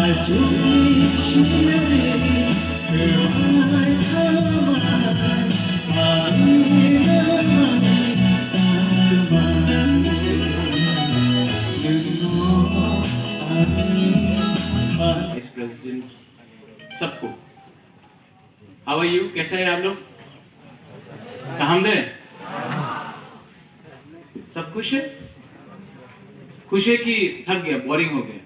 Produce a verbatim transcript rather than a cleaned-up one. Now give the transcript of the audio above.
Vice President Sabko. How are you? कैसे हैं आप लोग? काम है? सब खुश है? खुश है कि थक गया, बोरिंग हो गया?